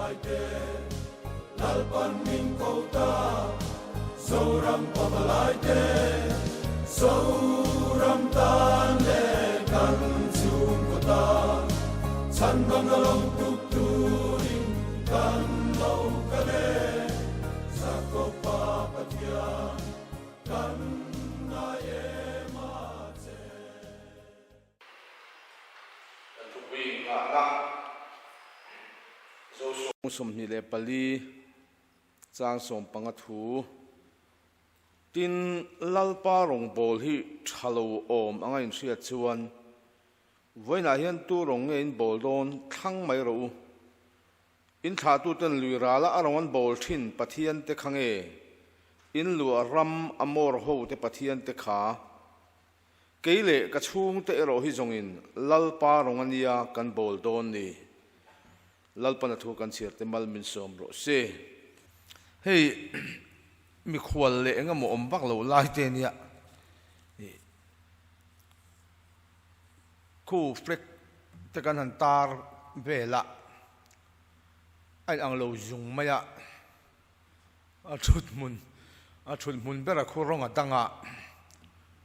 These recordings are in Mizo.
pavalaite Lalpan min ko ta Zoram pavalaite Zoram tan leh kan chhungkaw tan Chhandamna lo tuk turin kan lo kal e Jakoba Pathian kan ngai em a che. Kan thupui nghahna Zosuam. 24 chang 15 thu tin Lalpa rawngbawl hi tha lo awm anga inhriat chuan vawiinah hian tu rawng nge in bawl dawn thlang mai rawh u. In thlahtuten lui rala a rawng an bawl thin Pathian te kha nge in luah ram Amor ho te Pathian te kha? Kei leh ka chhungte erawh hi zawngin Lalpa rawng a nia kan bawl dawn ni. Lalpana thu kan chhiar te mal min sawm rawh se. Hei mikhual leh eng emaw awm vak lo lai te nia khu flag te kan han tar vel a, a inang lo zung mai a. A thut hmun a thut hmun ber a khu rawng a dang a,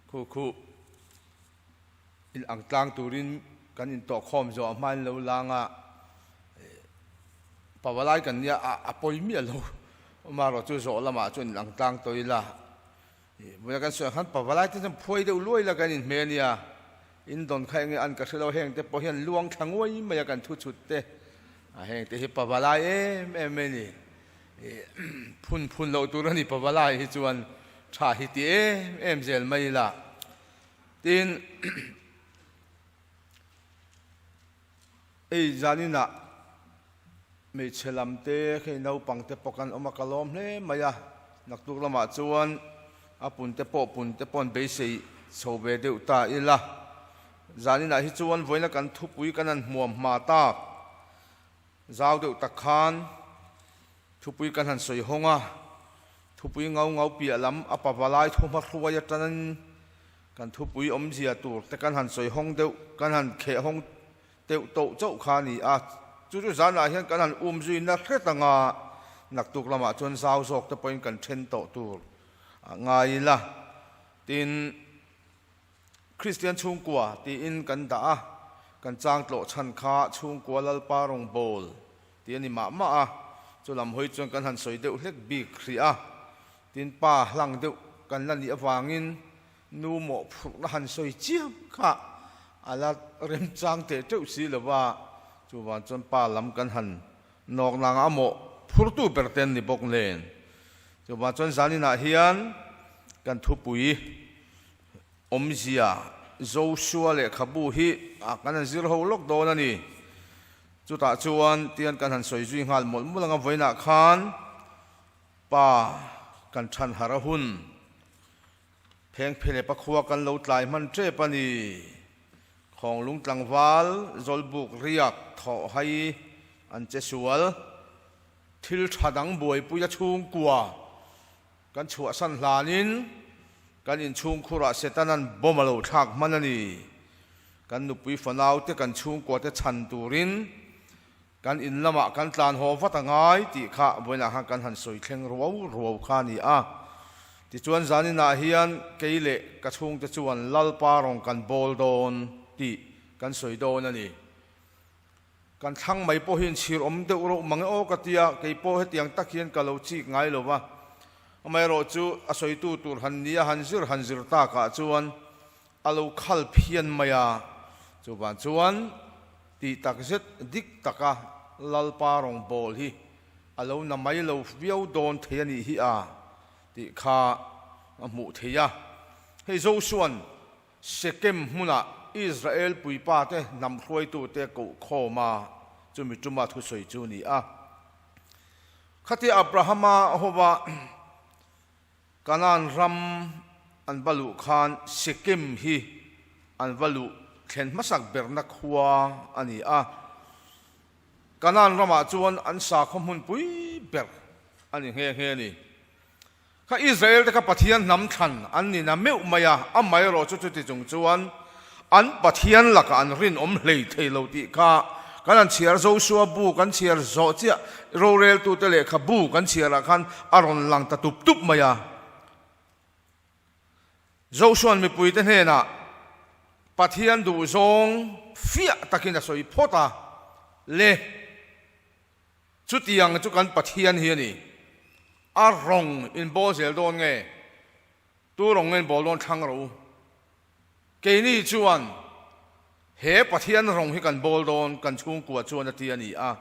khu khu in ang tlang turin kan in tawh khawm zawh a hmain lo lang a, pavalai kan nia a a pawi miah lo amaherawh chu zawh lamah chuan in ang tlang tawh ila, vawiin kan sawi ang khan pavalai te chuan phuai deuh luai la kan inhmeh a nia, in dawn kha enge an ka hre lo heng te pawh hian luang thla nguai mai a kan thu chhut te a heng te hi pavalai em em mai a ni. Phun phun loh tur a ni pavalai hi chuan tha hi ti em em zel mai ila. Tin, ei zaninah hmeichhe lam te hei naupang te pawh kan awm a, ka lawm hle mai a. Naktuk lamah chuan a pun te pawh pun te pawh an beisei chho ve deuh ta ila. Zaninah hi chuan vawiina kan thupui kan han hmuam hma tak. Zau deuh tak khan thupui kan han sawi hawng a, thupui ngau ngau piah lam a pavalai thuhma hruai atangin kan thupui awmzia tur te kan han sawi hawng deuh, kan han kheh hawng deuh tawh chauh kha a ni a. Chu chu zanah hian kan han um zui na hret ang a, naktuk lamah chuan zau zawk te pawhin kan then tawh tur a ngai ila. Tin. Kristian chhungkua tiin kan dah a, kan chang tlawh chhan kha chhungkua Lalpa rawngbâwl tih a ni mah mah a, chu lam hawi chuan kan han sawi deuh hlek bik hrih a, tin pa hlang deuh kan la nih avangin nu mawhphurhna han sawi chiam kha a la remchang teh teuh si lo va, chuvang chuan pa lam kan han nawk nang a mawhphurtu ber te an ni bawk nen, chuvang chuan zaninah hian kan thupui. Awmzia, Joshua lehkhabu hi a kan han zir ho lawk dawn a ni. Chutah chuan tian kan han sawi zui nghal mawlh mawlh ang a, vawiinah khan pa kan than harh a hun. Phengphelepa khua kan lo tlai hman tep a ni. Khawnglung tlangval Zawlbuk riak thawh hai an che sual. Thil tha dang buaipui a chhungkua. Kan chhuahsan hlanin kan inchhungkhurah Setana'n bomb a lo thlak hman a ni. Kan nupui fanaute kan chhungkuate chhan turin kan in lamah kan tlan haw vat a ngai tih kha vawiinah khan kan han sawi thleng ruau ruau kha a ni a. Tichuan zaninah hian kei leh ka chhungte chuan Lalpa rawn kan bawl dawn tih kan sawi dawn a ni. Kan thlang mai pawh hi inchhir awm deuh reuh mang e aw ka ti a, kei pawh hetiang tak hian ka lo chik ngai lo va. Amaherawh chu a sawitu tur han ni a, han zir han zir takah chuan a lo khal phian mai a. Chuvang chuan tih tak zet dik taka Lalpa rawngbâwl hi a lo na mai lo viau dawn thei a nih hi a tih kha a hmuh theih a. Hei Josua'n Shekem hmunah Israel puipate hnam hruaitute koh khawm a, chumi tuma thusawi chu ni a. Khatia Abrahama hova Kanaan ram an va luh khan Shekem hi an va luh thlen hmasak berna khua a ni a. Kanaan ramah chuan an sakhaw hmunpui ber a ni nghe nghe a ni. Kha Israel te kha Pathian hnam thlan an ni na meuh mai a, amaherawh chu chuti chung chuan an Pathian lakah an rinawm hlei thei lo tih kha Kan han chhiar Josua bu kan chhiar zawh chiah roreltute lehkha bu kan chhiarah khan a rawn lang ta tup tup mai a. Josua'n mipuite hnenah Pathian duhzawng fiah takin a sawi phawt a, Le, chutiang chu kan Pathian hi a ni. A rawng in bawl zel dawn nge? Tu rawng nge in bawl dawn thlang rawh u. Keini chuan he Pathian rawng hi kan bawl dawn kan chhungkua chuan a ti a ni a.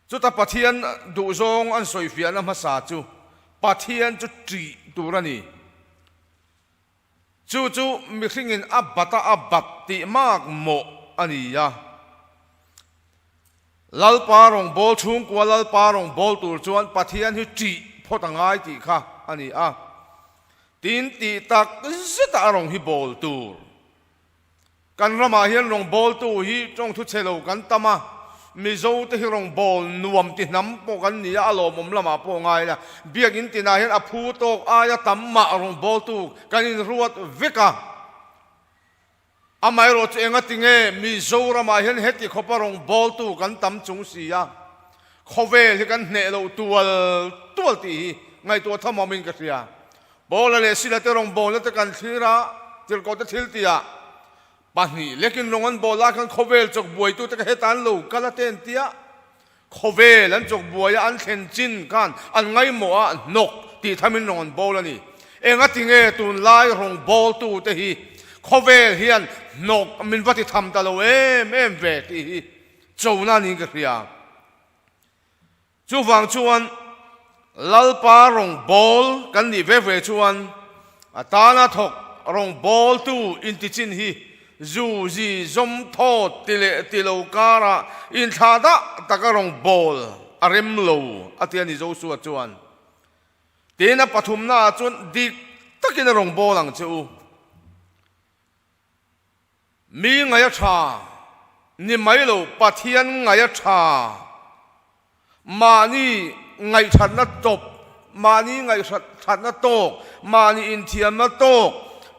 Chuta Pathian duhzawng an sawifiahna hmasa chu Pathian chu ṭih tur a ni. Chu chu mihringin a bat a a bat tih mak mawh a ni a. Lalpa rawngbâwl chhungkua Lalpa rawngbâwl tur chuan Pathian hi ṭih phawt a ngai tih kha a ni a. Tin, tih tak zeta a rawng hi bâwl tur. Kan ramah hian rawngbawltu hi tawngthu chhe lo kan tam a, Mizo te hi rawngbâwl nuam ti hnam pawh kan ni a, a lawmawm lamah pawh ngai ila, biakinn tinah hian a phu tawk aia tam mah rawngbawltu kan inruat vek a. Amaherawh chu engati nge Mizoramah hian heti khawpa rawngbawltu kan tam chung si a, khawvel hi kan hneh loh tual tual tih hi ngaihtuah tham awmin ka hria. Paula leh Sila te rawngbawlna te kan thlir a, tirhkohte thil tihah pahnih lekin rawng an bawl lai khan khawvel chawk buaitute kha heta an lo kal a te an tia, khawvel an chawk buai a an thlen chin khan an ngaihmawh a hnawk tih thamin rawng an bawl a ni. Engati nge tunlai rawngbawltute hi khawvel hian hnawk min va ti tham ta lo em em ve tih hi chona niin ka hria. Chuvang chuan Lalpa rawngbâwl kan nih ve ve chuan a tana thawk rawngbâwltu intichin hi zu zi zawm thawt ti leh ti lo karah inthlah dah taka rawngbâwl a rem lo a ti a ni Josua chuan. Tin a pathumnaah chuan dik takin a rawngbâwl ang che u. Mi ngaih a tha ni mai lo, Pathian ngaih a tha. Mahni ngaihthatna tawp, mahni ngaihthatna tawk, mahni inthiamna tawk,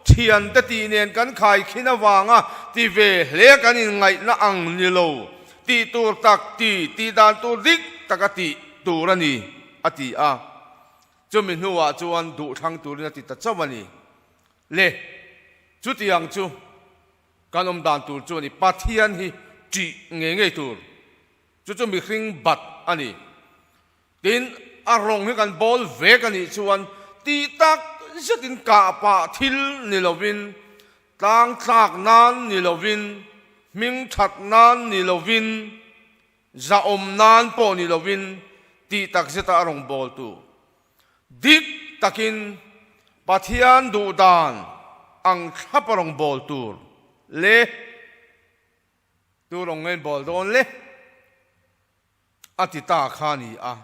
thiante tih nen kan khaikhin avanga ti ve hle kan inngaihna ang ni lo, tih tur tak ti, tih dan tur dik taka tih tur a ni, a ti a. Chumi hnuah chuan duhthlang turin a ti ta chauh a ni. Le, chutiang chu kan awm dan tur chu a ni. Pathian hi ṭih ngei ngei tur. Chu chu mihring bat a ni. Tin, a rawng hi kan bawl vek a nih chuan tih tak zetin kah pah thil ni lovin, tlang tlak nan ni lovin, hming that nan ni lovin, zahawm nan pawh ni lovin tih tak zeta a rawng bawl tu. Dik takin Pathian duh dan ang thlap a rawn bawl tur le, tu rawn ngain bawl dawn le a ti ta kha a ni a.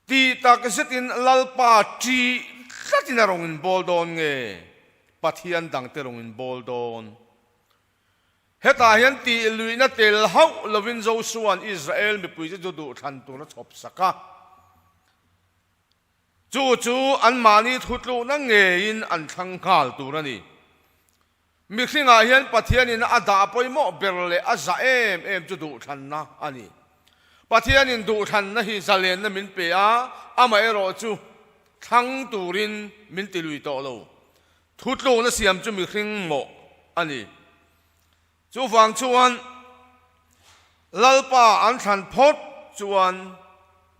Tih tak zetin Lalpa ṭih tlatin a rawn inbawl dawn nge Pathian dangte rawn inbawl dawn? Hetah hian tih luihna tel hauh lovin Josua'n Israel mipuite chu duhthlan tur a chhawp sak a. Chu chu anmahni thutlukna ngeiin an thlang nghal tur a ni. Mihringah hian Pathianin a dah pawimawh ber leh a zah em em chu duhthlanna a ni. Pathianin duhthlanna hi zalenna min pe a, amaherawh chu thlang turin min ti lui tawh lo. Thutlukna siam chu mihring mawh a ni. Chuvang chuan Lalpa an thlan phawt chuan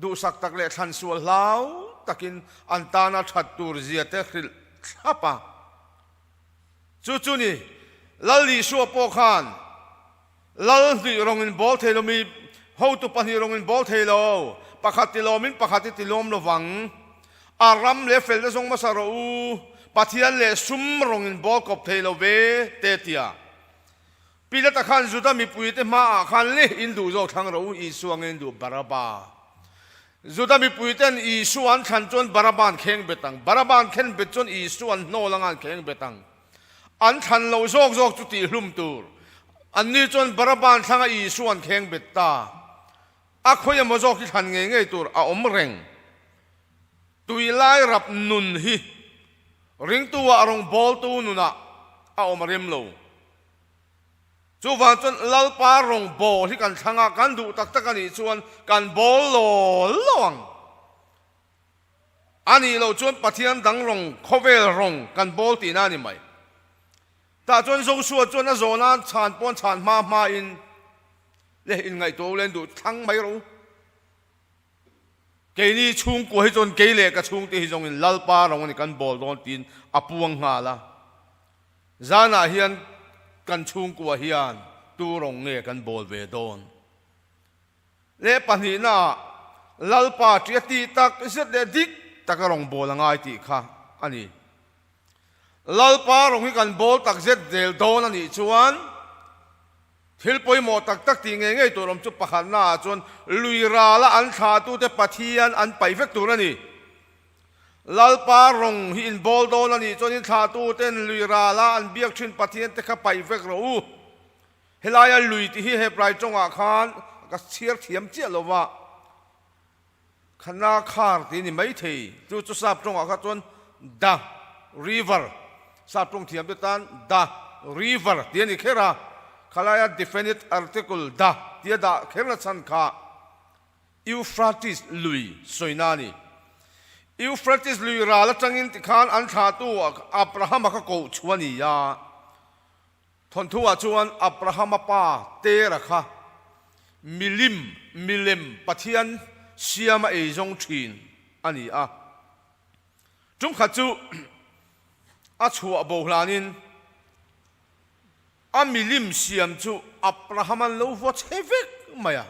duhsak tak leh thlan sual hlau takin an tana that tur zia te hrilh thlap a. Chu chu ni, Lal Isua pawh khan Lal hnih rawng in bawl thei lo mi, hotu pahnih rawng in bawl thei lo, pakhat ti lawmin pakhat i ti lawm lovang. A ram leh felna zawng hmasa rawh u, Pathian leh sum rawng in bawl kawp thei lo ve, te tia. Pilata khan Juda mipuite hmaah khan leh in duh zawk thlang rawh u, Isua nge in duh Baraba. Juda mipuiten Isua an thlan chuan Baraba an kheng bet ang, Baraba an khen bet chuan Isua an hnawl anga an kheng bet ang. An thlan loh zawk zawk chu tihhlum tur. Anni chuan Baraban thlanga Isua an kheng bet ta. A khawi emaw zawk hi thlan ngei ngei tur a awm reng. Tui lai rap nun hi ringtu ah rawngbawltu nunah a awm a rem lo. Chuvang chuan Lalpa rawng bawl hi kan thlang a, kan duh tak tak a nih chuan kan bawl law law ang. A nih loh chuan Pathian dang rawng, khawvel rawng kan bawl tihna a ni mai. Tah chuan Joshua chuan a zawhna chhan pawn chhan hma hmain leh inngaihtuah u len duh thlang mai rawh u. Keini chhungkua hi chuan kei leh ka chhungte hi zawngin Lalpa rawng a ni kan bawl dawn tiin a puang nghal a. Zanah hian kan chhungkua hian tu rawng nge kan bawl ve dawn? Leh pahnihnaah Lalpa ṭi a tih tak zet leh dik taka rawng bawl a ngai tih kha a ni. Lalpa rawng hi kan bawl tak zet zel dawn a nih chuan thil pawimawh tak tak tih ngei ngei tur awm chu pakhatnaah chuan lui rala an thlahtute Pathian an paih vek tur a ni. Lalpa rawng hi in bawl dawn a nih chuan in thlahtuten lui rala an biak thin Pathian te kha paih vek rawh u. Helaia lui tih hi Hebrai tawngah khan ka chhiar thiam chiah lo va, Khana khar tih a ni maithei. Chu chu sap tawngah kha chuan the river, sap tawng thiam te tan the river tih a ni kher a, khalaia definite article the tih a dah kher na chhan kha Euphrates lui sawina a ni. Euphrates lui ral atangin tikhan an thlahtu Abrahama kha koh chhuah a ni a. Thawnthuah chuan Abrahama pa Tera kha milim, milem, Pathian siama ei zawng thin a ni a. Tumkhat chu a chhuah bo hlanin a milim siam chu Abrahama'n lo vua chhe vek mai a.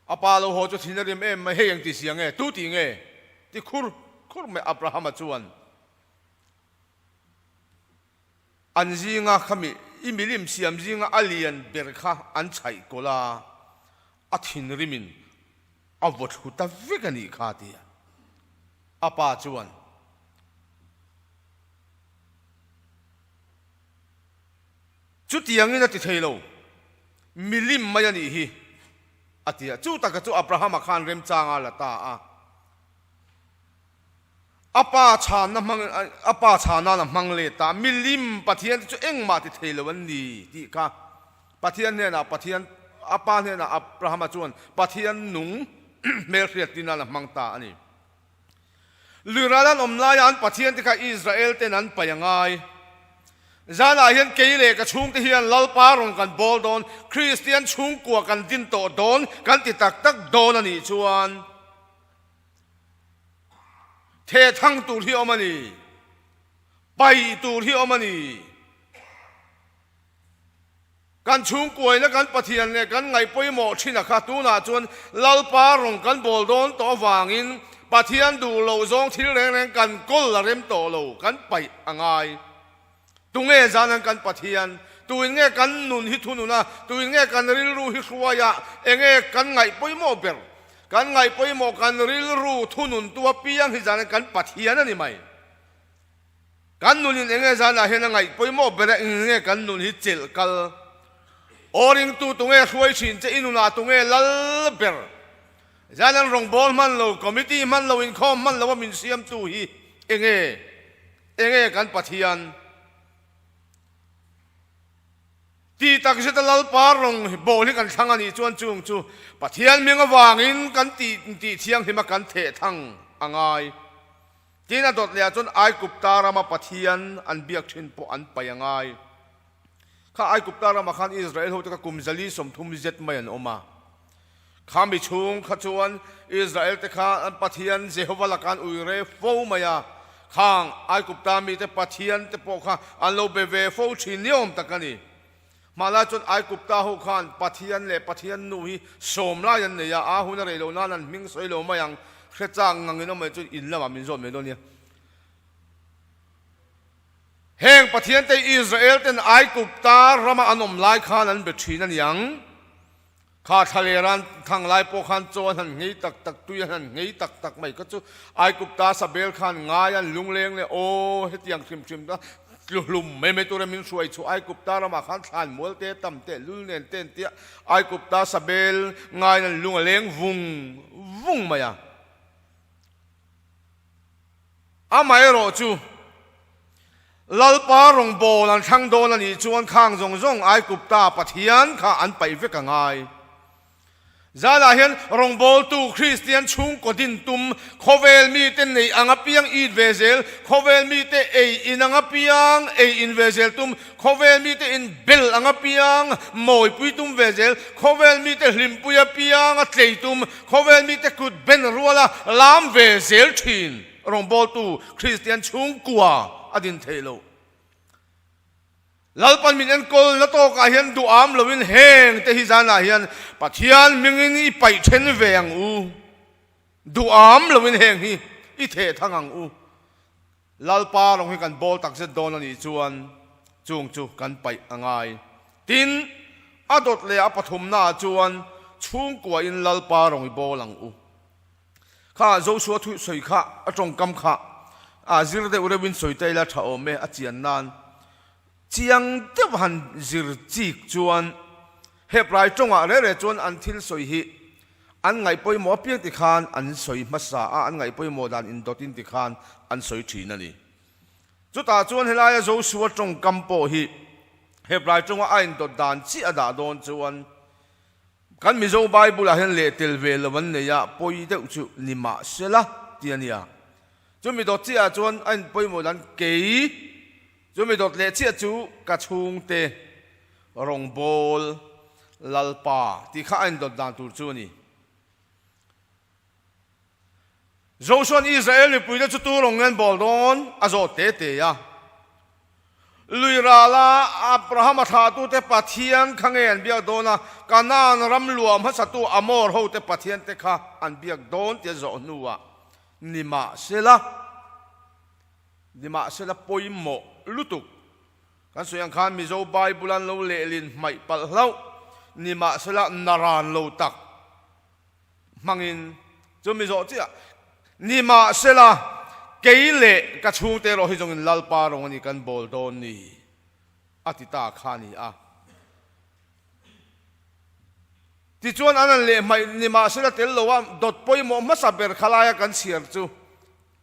A pa lo haw chu thin a rim em mai, hei engti sia nge, tu tih nge? ti khur khur mai Abrahama chuan. An zinga khami i milim siam zinga a lian ber kha an chhaih kawlh a, a thinrimin a vaw thlu ta vek a nih kha tia a pa chuan chutiangin a ti thei lo, milim mai a nih hi a ti a. Chu taka chu Abrahama khan remchanga la ta a. A pa chhanna hmang a pa chhana'n a hmang let a, milim Pathian te chu engmah ti thei lo an ni tih kha Pathian hnenah Pathian a pa hnenah Abrahama chuan Pathian nung hmelhriat tin nan a hmang ta a ni. Luiral an awm laia an Pathian te kha Israel ten an paih a ngai. Zanah hian kei leh ka chhungte hian Lalpa rawn kan bawl dawn, Kristian chhungkua kan din tawh dawn kan ti tak tak dawn a nih chuan, The thang tur hi awm a ni, paih tur hi awm a ni. Kan chhungkuaina kan Pathian leh kan ngaih pawimawh thin a kha tunah chuan Lalpa rawn kan bawl dawn tawh avangin Pathian duh loh zawng thil reng reng kan kawl a rem tawh lo, kan paih a ngai. Tunge zanan kan Pathian? Tuin nge kan nun hi thunun a? Tuin nge kan rilru hi hruai a? Enge kan ngaih pawimawh ber? Kan ngaih pawimawh kan rilru thunun tu apiang hi zanan kan Pathian a ni mai. Kan nunin enge zanah hian a ngaih pawimawh ber a? Eng nge kan nun hi chelh kal? Aw ringtu tunge hruai thin che? I nunah tunge lal ber? Zanan rawngbâwl hman lo, committee hman lo, inkhawm hman lo a min siamtu hi enge? Enge kan Pathian ti tak zeta Lalpa rawng bawl hi kan thlang a nih chuan chung chu Pathian hming avangin kan tih tih thianghlim a kan theh thang a ngai. Tin a dawt leh ah chuan Aigupta rama Pathian an biak thin pawh an paih a ngai. Kha Aigupta ramah khan Israel hote kha kum zali 30 zet mai an awm a. Kha mi chhung kha chuan Israel te kha an Pathian Jehova lakah an ui re fo mai a, khang Aigupta mite Pathian te pawh kha an lo be ve fo thin ni awm tak a ni. Hmanlai chuan Aigupta ho khan Pathian leh Pathian nu hi sawm lai an nei a, a hun a rei lo nan an hming sawi lo mai ang, hre chak ngangin awm mai chuan in lamah min zawt mai dawn nia. Heng Pathian te Israel ten Aigupta rama an awm lai khan an be thin a niang. Kha thlaler an thang lai pawh khan chaw an han nghei tak tak, tui an han nghei tak tak mai kha chu Aigupta sabel khan ngai an lungleng leh aw hetiang hrim hrim ta tluhlum mai mai tura min hruai chhuah Aigupta ramah khan thlan mual te tam teh lul nen te an tia Aigupta sabel ngaiin an lung a leng vung vung mai a. Amaherawhchu. Lalpa rawngbâwl an thlang dâwn a nih chuan khang zawng zawng Aigupta Pathian kha an paih vek a ngai. Zanah hian rawngbâwltu Kristian chhungkaw din tum, khawvel mite neih ang apiang it ve zel, khawvel mite ei in ang apiang ei in ve zel tum, khawvel mite in bel ang apiang mawipui tum ve zel, khawvel mite hlimpui apiang a tlei tum, khawvel mite kut ben ruala lam ve zel thin rawngbâwltu Kristian chhungkua a din theih loh. Lalpan min enkawl na tawkah hian duham loin heng te hi zanah hian Pathian hmingin i paih then ve ang u. Duham loin heng hi i theh thang ang u. Lalpa rawng hi kan bawl takzet dawn a nih chuan chung chu kan paih a ngai. Tin, a dawt leh a pathumnaah chuan chhungkuain Lalpa rawng i bawl ang u. Kha Joshua thu sawi kha a tawngkam kha a zir deuh reuhin sawi ta ila tha awm e a chian nan chiang deuh han zir chik chuan Hebrai tawngah reh reh chuan an thil sawi hi an ngaih pawimawh apiang ti khan an sawi hmasa a, an ngaih pawimawh dan indawtin ti khan an sawi thin a ni. Chutah chuan helaia Joshua tawngkam pawh hi Hebrai tawnga a indawt dan chiah a dah dawn chuan Kan Mizo Bible ah hian leh tel ve lo an nei a, pawi deuh chu ni mah se la ti a nia. Chumi dawt chiah ah chuan a inpawimawh dan kei, chumi dawt leh chiah chu ka chhungte rawngbawl Lalpa tih kha a indawt dan tur chu a ni. Josua'n Israel mipuite chu tu rawng ngen bawl dawn a zawt te te a. Lui rala Abrahama thlahtute Pathian kha nge an biak dawn a, Kanaan ram luah hmasatu Amor hote Pathiante kha an biak dawn tia zawh hnuah nimahsela, nimahsela pawimawh lutuk kan sawi ang khan Mizo Bible an lo lehlin hmaih palh hlauh, nimahsela naran lo tak. Hmangin chu mi zawh chiah. Nimahsela, kei leh ka chhungte erawh hi zawngin Lalpa rawng a ni kan bawl dawn ni, a ti ta kha a ni a. Tichuan an an leh hmaih nimahsela tel lo a, dawt pawimawh hmasa ber kha laia kan chhiar chu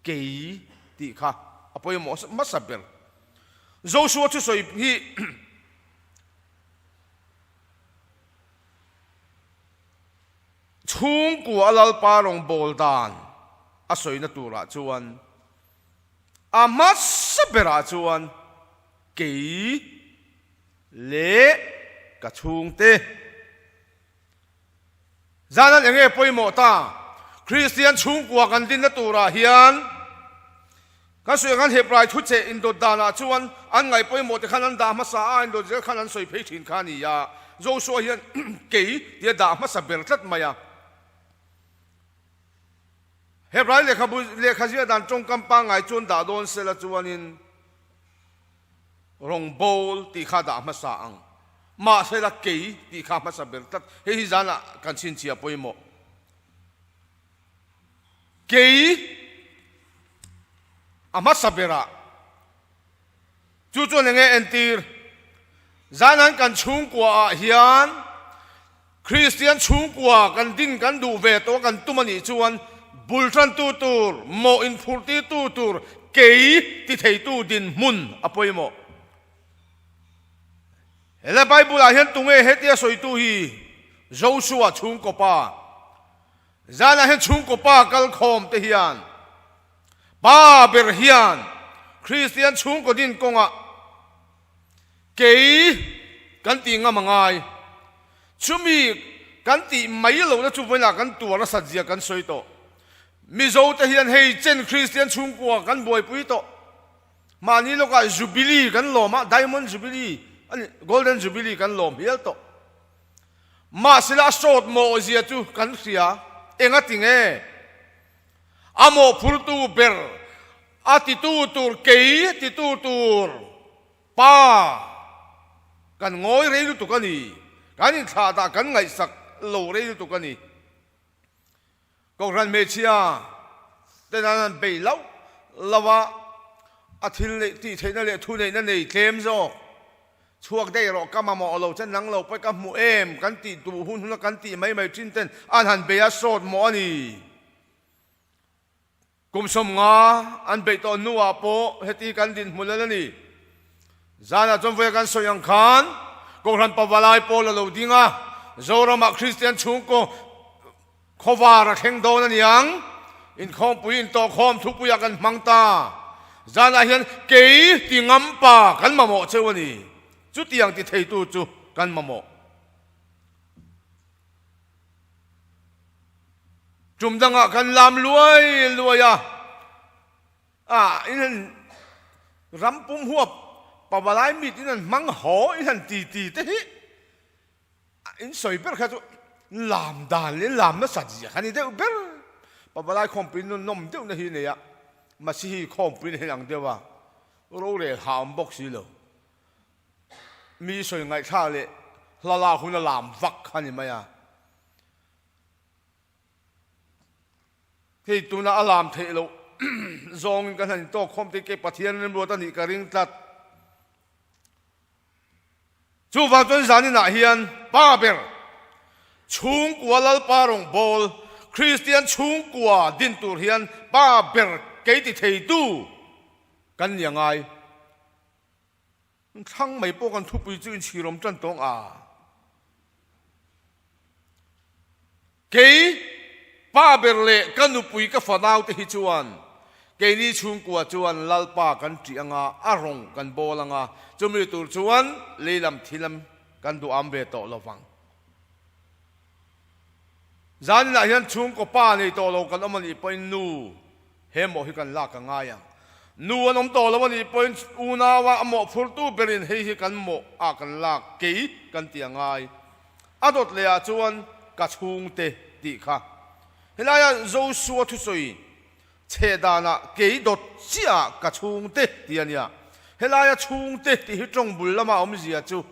kei tih kha a pawimawh hmasa ber. Joshua thusawi hi Chhungkua a Lalpa rawngbâwl dan a sawina turah chuan a hmasa berah chuan kei leh ka chhungte zanan eng nge pawimawh ta? Kristian chhungkua kan dinna turah hian Kan sawi ang khan Hebrai thucheh indawt danah chuan an ngaih pawimawh te khan an dah hmasa a, indawt zel khan an sawi phei thin kha a ni a. Joshua hian kei tia dah hmasa ber tlat mai a. Hebrai lehkhabu lehkha ziah dan tawngkam pangngai chuan dah dawn sela chuanin rawngbawl tih kha dah hmasa ang. Mahsela kei tih kha hmasa ber tlat. Hei hi zanah kan chhinchhiah pawimawh. Kei a hmasa berah chu chuan enge entir? Zanan kan chhungkua ah hian Kristian chhungkua kan din kan duh ve tawh a kan tum a nih chuan bul tantu tur, mawh inphurhtirtu tur kei ti theitu dinhmun a pawimawh. Helai Bible ah hian tunge hetia sawitu hi? Joshua chhungkaw pa. Zanah hian chhungkaw pa kal khawm te hian pa ber hian Kristian chhungkaw din kawngah kei kan tih ngam a ngai. Chumi kan tih mai lohna chu vawiinah kan tuar nasat zia kan sawi tawh. Mizo te hian hei chen Kristian chhungkua kan buaipui tawh. Mahni lawkah Jubilee kan lawm a, Diamond Jubilee, Golden Jubilee kan lawm hial tawh. Mahsela a sawt mawhzia chu kan hria, enga ti nge? A mawhphurtu ber, a titu tur kei titu tur pa kan ngawi rei lutuk a ni, kan inthlahdah kan ngaihsak lo rei lutuk a ni. Kohhran hmeichhia ten an han bei loh loh a, a thil neih tih theihna leh thu neihna nei tlem zawk. Chhuak daih rawh ka mamawh lo che nang lo pawh ka hmu em kan tih duh hun huna kan tih mai mai thin ten an han bei a sawt mawh a ni. Kum 50 an beih tawh hnuah pawh heti kan dinhmun lal a ni. Zanah chuan vawiah kan sawi ang khan Kohhran Pavalai pawl a lo ding a, Zoramah Kristian chhungkaw khawvar a thleng dawn a ni ang. Inkhawmpui intawhkhawm thupuiah kan hmang ta. Zanah hian kei ti ngam pa kan mamawh cheu a ni. Chutiang ti theitu chu kan mamawh. Tum dangah kan lam luai luai a. Ah, in han ram pum huap pavalai mit in han hmang haw in han ti ti te hi in sawi ber kha chu lam dan leh lam nasat zia kha ni deuh ber. Pavalai khawmpui nun nawm deuh na hi nei a, Masihi khawmpui na hi ang deuh a, rorel ha awm bawk si lo. Mi sawi ngaihthlak leh hla lak hun a lam vak kha ni mai a. Hei tuna a lam theih loh zawngin kan han intawk khawm te ke Pathian remruat a nih ka ring tlat. Chuvang chuan zaninah hian pa ber chhungkua Lalpa rawngbâwl Kristian chhungkua din tur hian pa ber kei ti theitu kan ni a ngai. Thlang mai pawh kan thupui chu inchhirawm tan tawng a. Kei, pa ber leh ka nupui ka fanau te hi chuan keini chhungkua chuan Lalpa kan ṭih anga a rawng kan bawl anga chumi tur chuan lei lam thilam kan duham ve tawh lo vang. Zaninah hian chhungkaw pa nei tawh lo kan awm a nih pawhin nu he mawh hi kan lak a ngai ang. Nu an awm tawh lo a nih pawhin unaua a mawhphurtu berin hei hi kan mawh ah kan lak kei kan ti a ngai. A dawt leh ah chuan ka chhungte tih kha. Helaia Joshua thusawi chhe danah kei dawt chiah ah ka chhungte tih a nia. Helaia chhungte tih hi tawng bul lama awmzia chu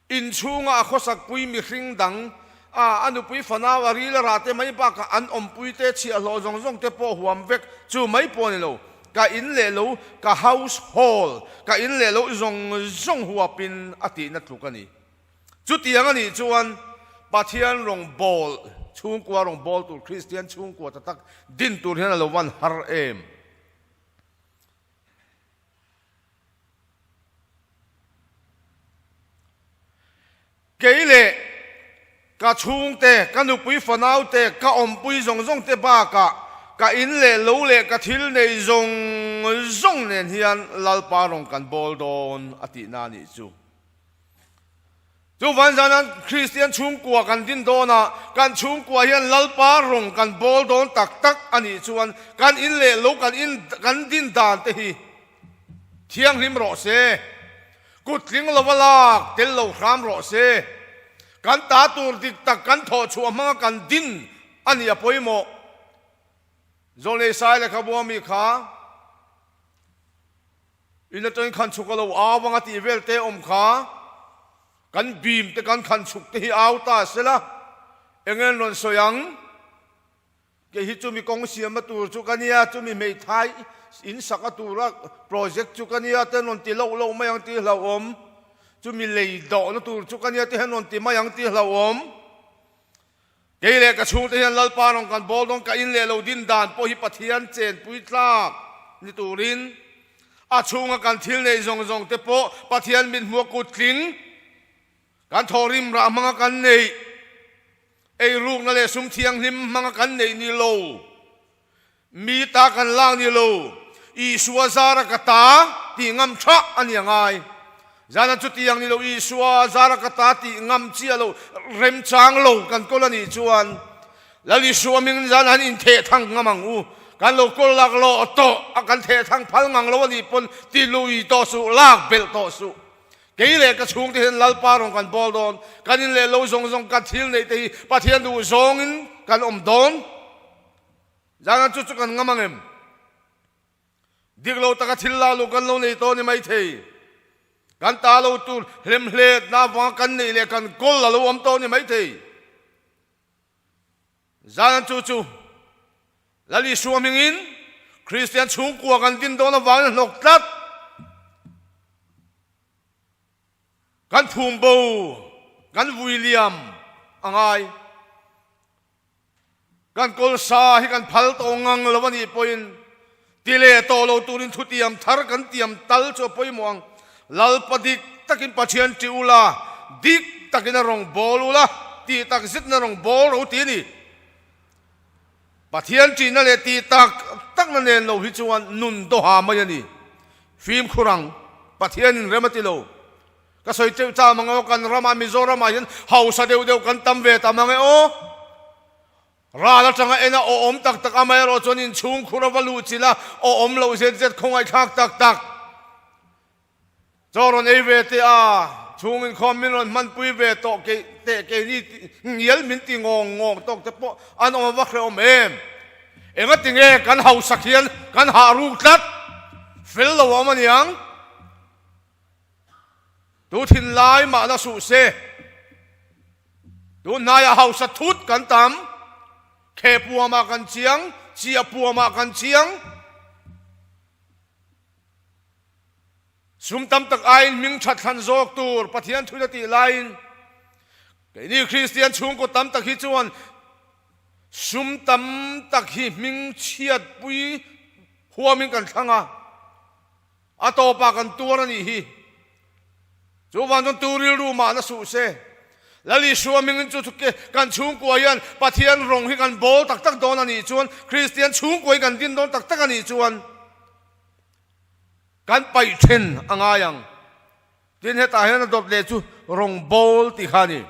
Inchhunga a khawsakpui mihring dang a, a nupui fanau a ril a rah te mai bakah an awmpui te chhiahhlawh zawng zawng te pawh huam vek chu mai pawh a ni lo. Ka in leh lo, ka household, ka in leh lo zawng zawng huapin a tihna tluk a ni. Chutiang a nih chuan Pathian rawngbâwl, chhungkua rawngbâwl tur Kristian chhungkua ta tak din tur hian a lo van har em? Kei leh ka chhungte, ka nupui fanaute, ka awmpui zawng zawng te bakah ka in leh lo leh ka thil nei zawng zawng nen hian Lalpa rawn kan bawl dawn a tihna a nih chu. Chuvan zana Kristian chhungkua kan din dawn a, kan chhungkua hian Lalpa rawng kan bawl dawn tak tak a nih chuan kan in leh lo kan in kan din dan te hi thianghlim rawh se, kut tling lova lak tel lo hram rawh se, kan ta tur dik tak kan thawh chhuah hmanga kan din a nih a pawimawh. Zawlnei Sai lehkhabu ami kha. In atangin khan chhuk a lo au ang a tih vel te awm kha kan bim te kan khan chhuk te hi au ta se la, eng nge an rawn sawi ang? Kei hi chumi kawng siamna tur chu ka nia, chumi hmeithai in sakna tura project chu ka nia te an rawn ti loh loh mai ang tih hlauhawm, chumi lei dawhna tur chu ka nia te hian rawn ti mai ang tih hlauhawm. Kei leh ka chhungte hian Lalpa rawn kan bawl dawn ka in leh lo din dan pawh hi Pathian chenpui tlak ni turin a chhunga kan thil nei zawng zawng te pawh Pathian mit hmuh a kut tling kan thawhrim rah hmanga kan neih eirukna leh sum thianghlim hmanga kan neih ni lo. Mi ta kan lak ni lo, Isua zara ka ta tih ngam tha a ni a ngai. Zana chutiang ni lo Isua zara ka ta tih ngam chiah lo remchang lo kan kawl a nih chuan Lal Isua ming zana han intheh thang ngam ang u. Kan lo kawl lak lawh tawh a kan theh thang phal ngang lo a nih pawn ti lui tawh suh, lak belh tawh suh. Kei leh ka chhungte hian Lalpa rawn kan bawl dawn, kan in leh lo zawng zawng kan thil neih te hi Pathian duh zawngin kan awm dawn. Zan chu chu kan ngam ang em? Dik lo taka thil lak luh kan lo nei tawh ni maithei. Kan ta lo tur hlemhletna avanga kan neih leh kan kawl a lo awm tawh ni maithei. Zan chu chu Lal Isua hmingin Kristian chhungkua kan din dawn avangin a hnawk tlat. Kan phum bo, kan vui liam a ngai. Kan kawlsa hi kan phal tawh ngang lo a nih pawhin Ti leh tawh lo turin thutiam thar kan tiam tal chu a pawimawh ang. Lalpa dik takin Pathian ṭih ula, dik takin a rawn bawl ula, tih tak zetin a rawn bawl ro ti a ni. Pathian ṭihna leh tih tak takna nen lo hi chuan nun dawha mai a ni. Fimkhur ang, Pathianin rem a ti lo. Ka sawi teuh cham ang aw, kan ramah Mizoramah hian hausa deuh deuh kan tam ve tam ang e aw. Ral atanga en a awm tak tak amaherawh chuan inchhungkhur a va luh chilh a, awm loh zet zet khawngaihthlak tak tak. Chaw rawn ei ve teh a, chhung inkhawm min rawn hmanpui ve tawh keih teh keini ngial min ti ngawng ngawng tawk te pawh an awm a va hrehawm em. Engati nge kan hausak hian kan hah ruk tlat? Fel lo a awm aniang. Tu thinlai mah la suh se. Tun hnaiah hausa thut kan tam, khe puamah kan chiang, chia puamah kan chiang. Sum tam tak aiin hming that thlan zawk tur Pathian thuin a tih laiin keini Kristian chhungkaw tam tak hi chuan sum tam tak hi hming chhiatpui huamin kan thlang a. A tawpah kan tuar a nih hi. Chuvang chuan tu rilru mah na suh se. Lal Isua hmingin chu kan chhungkua hian Pathian rawng hi kan bawl tak tak dawn a nih chuan, Kristian chhungkua hi kan din dawn tak tak a nih chuan kan paih then a ngai ang. Tin hetah hian a dawt leh chu rawng bawl tih kha a ni.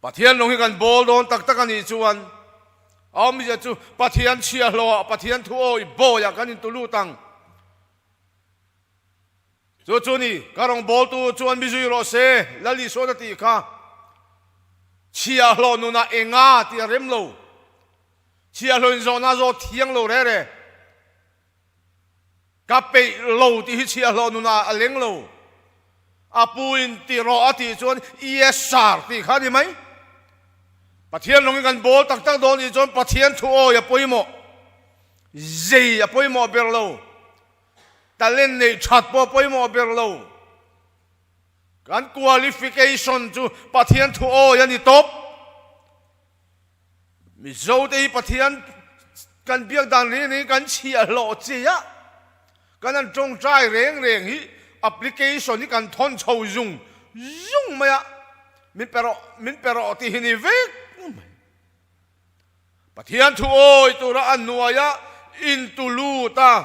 Pathian rawng hi kan bawl dawn tak tak a nih chuan a awmzia chu Pathian chhiahhlawhah Pathian thu awi bawiah kan intu lut ang. Chu chu ni, ka rawng bawltu chuan mi zui rawh se, Lal Isuan a tih kha. Chhiahhlawh nunah enga tih a rem lo. Chhiahhlawh inzawhna zawt thiang lo re re. Ka peih lo tih hi chhiahhlawh nunah a leng lo. A pu in ti rawh a tih chuan yes sir tih kha a ni mai. Pathian lawngin kan bawl tak tak dawn nih chuan Pathian thu awi a pawimawh. Zei a pawimawh ber lo. Talent neih that pawh a pawimawh ber lo. Kan qualification chu Pathian thu awi a ni tawp. Mizote hi Pathian kan biak dan reng reng kan chhiahhlawh che a, kan han tawngtai reng reng hi application hi kan thawn chho zung zung mai a, min pe rawh, min pe rawh tih hi ni vek mai. Pathian thu awi tura a hnuaia intu lut a,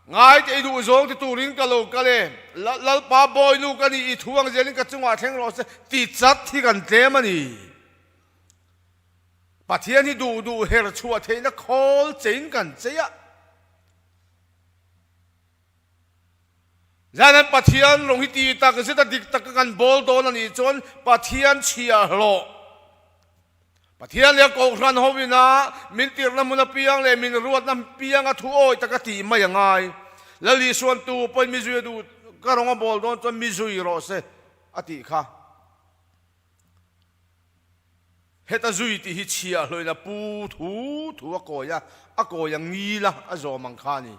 ngaite i duh zawng ti turin ka lo kal e, Lalpa bawinu ka ni, i thu ang zelin ka chungah thleng rawh se ti chat hi kan tlem a ni. Pathian hi duh duh her chhuah theihna khawl chein kan chei a. Zan an Pathian rawng hi ti tak zet a dik taka kan bawl dawn a nih chuan Pathian chhiahhlawh, Pathian leh a kohhran ho ina min tirhna hmun apiang leh min ruatna pianga thu awi taka tih mai a ngai. Lal Isuan tu pawhin mi zui a duh ka rawng a bawl dawn chuan mi zui rawh se a tih kha. Heta zui tih hi chhiahhlawin a pu thu thu a kawi a, a kawi a ngil a, a zawm ang kha a ni.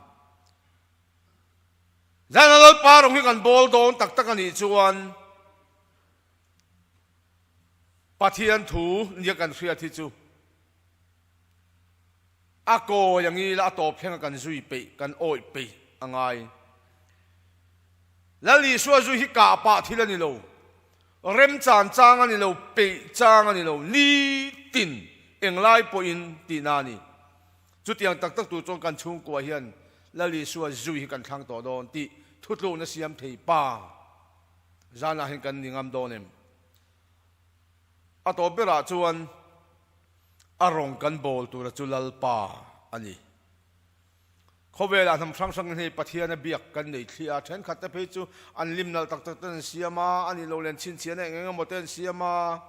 Zana Lalpa rawng hi kan bawl dawn tak tak a nih chuan Pathian thu nia kan hriat hi chu a kawi a ngil a, a tawp thleng a kan zui peih, kan awih peih a ngai. Lal Isua zui hi kah pah thil a ni lo. Remchan chang a ni lo, peih chang a ni lo, nitin englai pawhin tihna a ni. Chutiang tak tak tur chuan kan chhungkua hian Lal Isua zui hi kan thlang tawh dawn tih thutlukna siam thei pa zanah hian kan ni ngam dawn em? A tawp berah chuan a rawng kan bawl tura chu Lalpa a ni. Khawvelah hnam hrang hrangin hei Pathiana biak kan nei thliah a, thenkhat te phei chu an lim nalh tak tak ten an siam a, a nih loh len chhinchhiahna eng eng emaw te an siam a.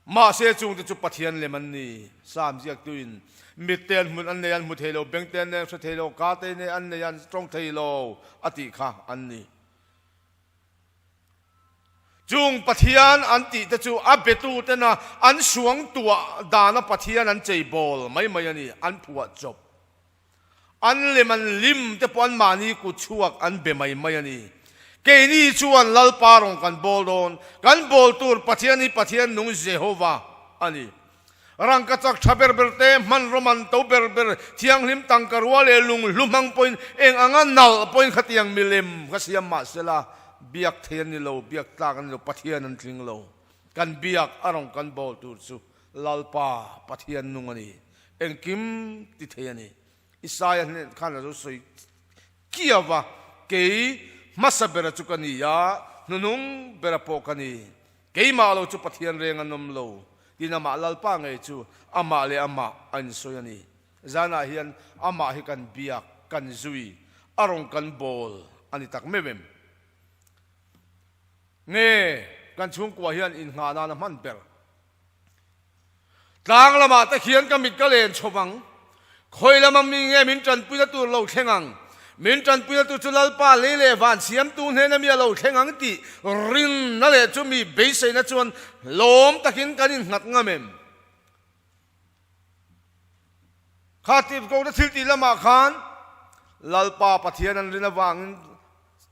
Mahse chungte chu Pathian lem an ni. Sam ziaktuin, Mitte an hmun an nei an hmu thei lo, bengte an nei an hre thei lo, kate nei an nei an tawng thei lo a tih kha an ni. Chung Pathian an tih te chu a betutena an suangtuah dana Pathian an cheibawl mai mai a ni, an phuah chawp. An lem an lim te pawh an mahni kut chhuak an be mai mai a ni. Keini chuan Lalpa rawng kan bawl dawn. Kan bawl tur Pathian hi Pathian nung Jehova a ni. Rangkachak tha ber ber te, hmanraw man to ber ber, thianghlim tangka rua leh lunghlu hmang pawhin eng anga nalh pawhin khatiang milem kha siam mah sela, biak thei an ni lo, biak tlak an ni lo, Pathian an tling lo. Kan biak a rawng kan bawl tur chu Lalpa Pathian nung a ni, engkim ti thei a ni. Isaia hnen khan a lo sawi kiau a, Kei hmasa bera chu ka ni a, hnuhnung bera pawh ka ni. Keimah lo chu Pathian reng an awm lo, tiin amah Lalpa ngei chu amah leh amah a insawi a ni. Zanah hian amah hi kan biak, kan zui, a rawn kan bawl a ni tak meuh em? Nge kan chhungkua hian innghah nan a hman ber? Tlang lamah te khian ka mit ka len chho vang. Khawi lama mi nge min tanpuina tur lo thleng ang? Min tanpuina tur chu Lalpa lei leh van siamtu hnena mi a lo thleng ang tih rinna leh chu mi beiseina chuan lawm takin kan innghat ngam em? Kha tirhkohna thil tih lamah khan Lalpa Pathian an rin avangin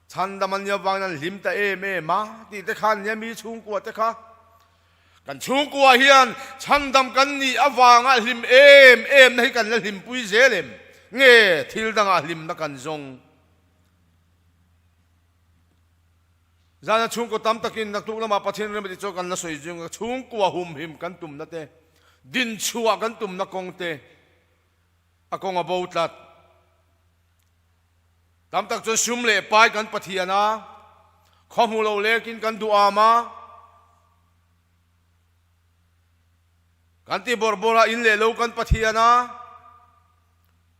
chhandam an nih avangin an hlim ta em em a tih te khan nia mi chhungkua te kha Kan chhungkua hian chhandam kan nih avanga hlim em em na hi kan la hlimpui zel em? Nge thil dangah hlimna kan zawng? Zana chhungkaw tam takin naktuk lamah Pathian rem a tih chuan kan la sawi zung a, chhungkua humhim kan tumna te, dinchhuah kan tumna kawng te a kawng a bo tlat. Tam tak chuan sum leh pai kan Pathian a, khaw hmu lo lekin kan duh am a, kan ti bawrh bawrh a, in leh lo kan Pathian a,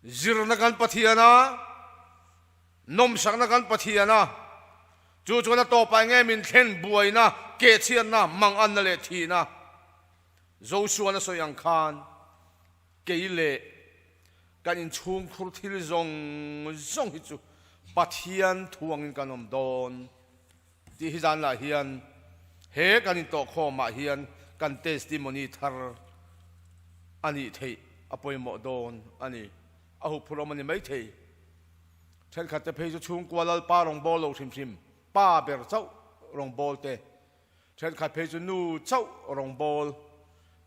zirna kan Pathian a, nawmsakna kan Pathian a, chu chuan a tawpah eng nge min thlen buaina, kehchhiatna, manganna leh thihna. Joshua-na sawi ang khan kei leh Kan inchhungkhur thil zawng zawng hi chu Pathian thu angin kan awm dawn tih hi zanlah hian he kan intawhkhawmah hian kan testimony thar a nih theih a pawimawh dawn a ni. A huphurh awm a ni maithei. Thenkhatte phei chu chhungkua Lalpa rawngbâwl lo hrim hrim, pa ber chauh rawngbâwl te, thenkhat phei chu nu chauh rawngbâwl,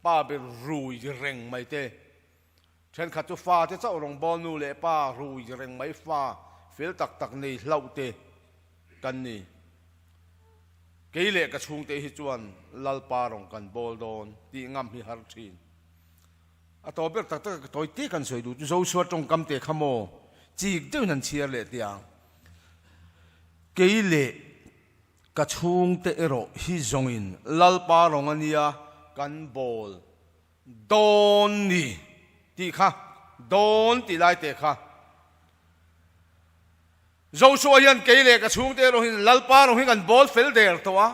pa ber rui reng mai te, Thenkhat chu fate chauh rawngbâwl nu leh pa rui reng mai fa fel tak tak nei hlauh te kan ni. Kei leh ka chhungte hi chuan Lalpa rawng kan bawl dawn tih ngam hi har thin. A tawp ber tak tak a tawi te kan sawi duh chu Joshua tawngkam te kha maw chik deuhin an chhiar leh teh ang. Kei leh ka chhungte erawh hi zawngin Lalpa rawng a nia kan bawl Dawn ni tih kha, dawn tih lai teh kha. Joshua hian kei leh ka chhungte erawh hian Lalpa rawng hi kan bawl fel der tawh a,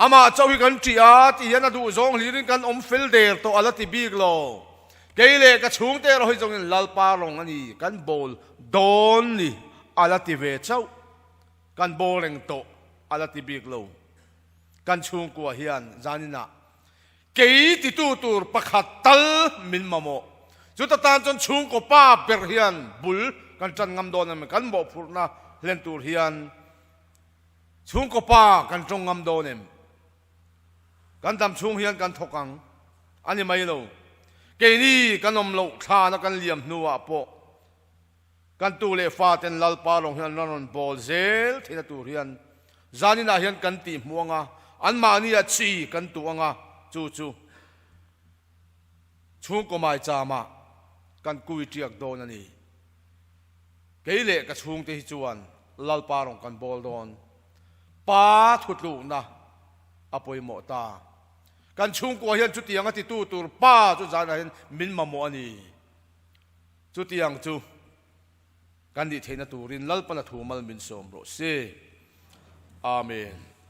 amah chauh hi kan ṭih a tih hian a duh zawng hlirin kan awm fel der tawh a la ti bik lo. Kei leh ka chhungte erawh hi zawngin Lalpa rawng a ni, kan bawl dawn ni a la ti ve chauh, kan bawl reng tawh a la ti bik lo. Kan chhungkua hian zaninah Kei titu tur pakhat tal min mamawh. Chuta tan chuan chhungkaw pa ber hian bul kan tan ngam dawn em? Kan mawhphurhna hlen tur hian chhungkaw pa kan tawng ngam dawn em? Kan dam chhung hian kan thawk ang a ni mai lo. Keini kan awm loh thlana kan liam hnuah pawh Kan tu leh fa ten Lalpa lawng hian an rawn bawl zel theihna tur hian zaninah hian kan tih hmuh anga, anmahnia chi kan tuh anga, chu chu chhungkaw maichama kan kui tiak dawn a ni. Kei leh ka chhungte hi chuan Lalpa rawn kan bawl dawn. Pa thutlukna a pawimawh ta. Kan chhungkua hian chutianga titu tur pa chu zanah hian min mamawh a ni. Chutiang chu kan nih theihna turin Lalpana thu mal min sawm rawh se. Amen.